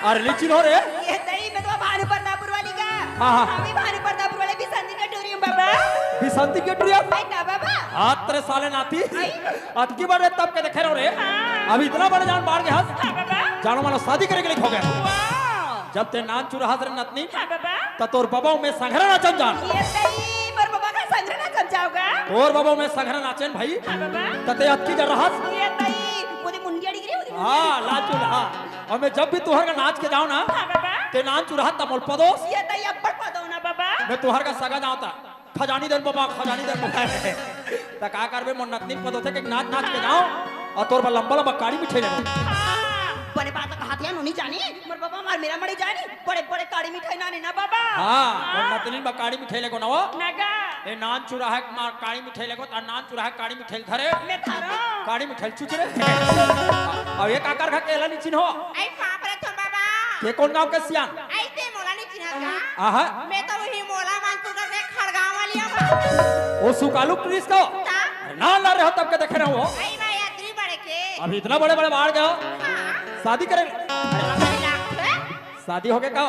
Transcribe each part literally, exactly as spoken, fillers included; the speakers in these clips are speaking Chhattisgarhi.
अरे लीची लो रे। ये दई में तो भानु प्रतापपुर वाली का। हाँ, हाँ। हमी भानु प्रतापपुर वाले बिसंती के टूरी हूँ बाबा। बिसंती के टूरी? आई का बाबा? हाथ तेरे साले नाती। आई। अतकी बड़े तब के देखे रहो रे। हाँ। अभी इतना बड़े जान बाढ़ गया। हाँ बाबा। जानो मानो शादी करे के लिए हो गया। वाह। जब ते नान चुराहस रे नतनी। हाँ बाबा। त तोर बाबा में संघरा नाचन जान। ये दई मोर बाबा का संघरा नाचन जाओगा। तोर बाबा में संघरा नाचन भाई। हाँ बाबा। त ते अतकी जर रहस। ये दई मुझे मुंडिया डिग्री होती। हाँ लाचू ला। अउ मैं जब भी तुहर का नाच के जाओं ना, हाँ बाबा। ते नान चुराहस त मोल पदोस। ये दई अब्बड़ पदो ना बाबा। मैं तुहर का सगा जाओं त खजानी दे बाबा, खजानी दे बाबा। त का करबे, मोर नतनी पदोथे के नाच नाच के जाओं अउ तोर बर लंबा लंबा काड़ी मिठाई लेबो। हाँ, बड़े बात कहा थे नोनी जानी, मोर बाबा मार मेरा मड़ी जानी, बड़े बड़े काड़ी मिठाई नाने ना बाबा। हाँ, मोर नतनी बर काड़ी मिठाई लेगो ना वो। नगा। ए नान चुराहे मार काड़ी मिठाई लेगो, त नान चुराहे काड़ी मिठाई धरे। मैं धरो। काड़ी मिठाई चुचरे। अउ ये काकर घर के एला नी चिन्हो। आई पाप रे थोम बाबा। ते कोन गांव के सियान? आई ते मोला नी चिन्हत का? आहा। मैं तो वही मोला मानपुर का से खड़गांव वाली हूँ। ओ सुकालू पुलिस को? का? अरे ना ना रहो तब के देखे रहो। आई भाई यात्री बड़े के। अभी इतना बड़े बड़े बाढ़ गए हो। हाँ। शादी करे। अरे बाबा रे राम। शादी हो गए का?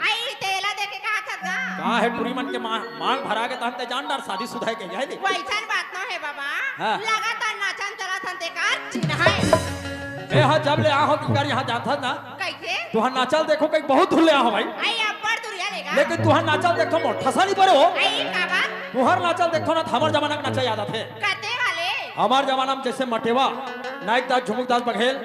आई तेला देखे कहा था का? का है टूरी मन के मांग, मांग भरा के तहन ते जान डार शादी सुधा के जाए दे। वैसन बात ना है बाबा। हाँ। लगातार नाचन चला थन ते का चिन्ह है। ए हाँ जब ले आहो कर यहाँ जाता ना। कैसे? तुहार नाचल देखो कहीं बहुत धुल्ले आहो भाई। आई अब्बड़ दुरिया लेगा। लेकिन तुहार नाचल देखो मोर ठसा नहीं पड़े हो। आई का बात? तुहार नाचल देखो ना त हमर जमाना के नाचा याद आथे। कते वाले? हमर जमाना में जैसे मटेवा, नायक दास, झुमुक दास बघेल,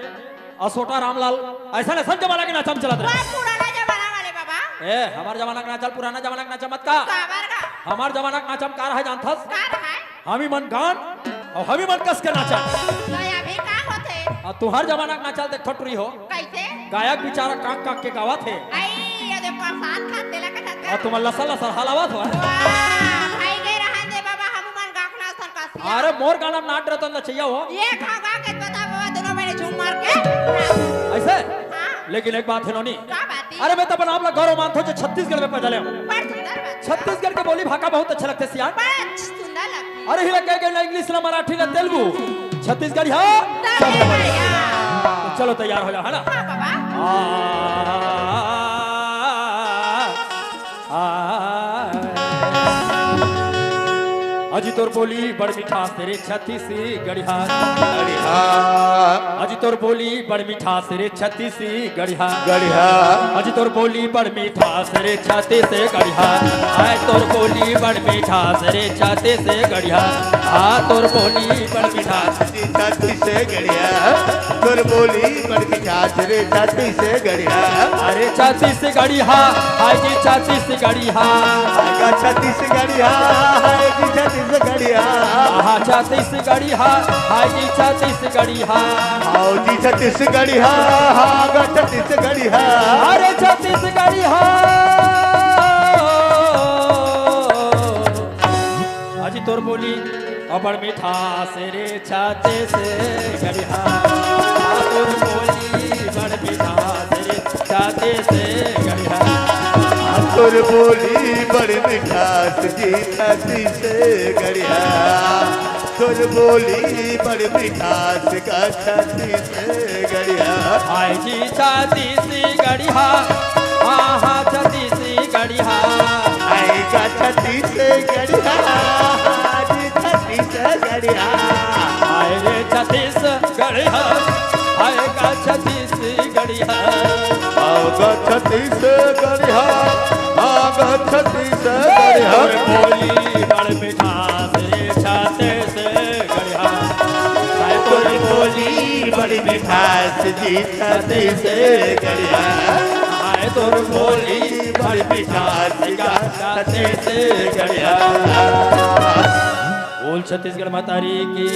असोटा रामलाल, ऐसा ऐसा जमाना के नाचा में चलत रहे। बहुत पुराना जमाना वाले बाबा। ए, हमर जमाना के नाचल पुराना जमाना के नाचा मत का। काबर का? हमर जमाना के नाचा में का रहे जानथस? का रहे? हमी मन गान अउ हमी मन कस के नाचा। तो अभी का होथे? अउ तुहार जमाना के नाचल देख ठटुरी हो। कैसे? गायक बेचारा कांक कांक के गावत हे। आई, ये दे प्रसाद खाते लगा था। अउ तुम लसर लसर हलावत हो। वाह, भाई गए रहन दे बाबा, हम मन गाखना सन का सिया। अरे मोर गाना नाट रतन नचैया हो। ये खा गा के बता बाबा, दोनों मेरे झूम मार के। ऐसे? हाँ। लेकिन एक बात है नोनी। का बात है? अरे मैं तो अपन आप ला गौरव मानथो जे छत्तीसगढ़ में पैदा ले हूँ। बड़ सुंदर बात। छत्तीसगढ़ के बोली भाखा बहुत अच्छा लगथे सियान। बड़ सुंदर लगथे। अरे हिला कह गए ना इंग्लिश ना मराठी ना तेलुगु, छत्तीसगढ़ी हाँ। सब बढ़िया। तो चलो तैयार हो जाओ है ना। हाँ बाबा। आ, आ, अजी तोर बोली बड़ मिठास रे छत्तीसगढ़िया। गढ़िया। अजी तोर बोली बड़ मिठास रे छत्तीसगढ़िया। गढ़िया। अजी तोर बोली बड़ मिठास रे छत्तीसगढ़िया। आय तोर बोली बड़ मिठास रे छत्तीसगढ़िया। हाँ तोर बोली बड़ मिठास। छत्तीसगढ़िया। तोर बोली बड़ मिठास रे छत्तीसगढ़िया। अरे छत्तीसगढ़िया, हाय जी छत्तीसगढ़िया। आगा छत्तीसगढ़िया, हाय जी छत्तीसगढ़िया। आहा छत्तीसगढ़िया, हाय जी छत्तीसगढ़िया। आओ जी छत्तीसगढ़िया, आगा छत्तीसगढ़िया। अरे छत्तीसगढ़िया। अजी तोर बोली अबड़ मिठास रे छत्तीसगढ़िया। तोर बोली बड़ मिठास रे छत्तीसगढ़िया। तोर बोली बड़ मिठास जी छत्तीसगढ़िया। तोर बोली बड़ मिठास का छत्तीसगढ़िया। हाय जी छत्तीसगढ़िया, हाँ हाँ छत्तीसगढ़िया। हाय का छत्तीसगढ़िया, हाय जी छत्तीसगढ़िया। हाय रे छत्तीसगढ़िया, हाय का छत्तीसगढ़िया। हाय का छत्तीसगढ़िया, हाय का छत्तीसगढ़िया। बोली बड़ मिठास रे छत्तीसगढ़िया। हाय तोर बोली बड़ी मिठास जी छत्तीसगढ़िया। हाय तोर बोली बड़ी मिठास का छत्तीसगढ़िया। बोल छत्तीसगढ़ महतारी की।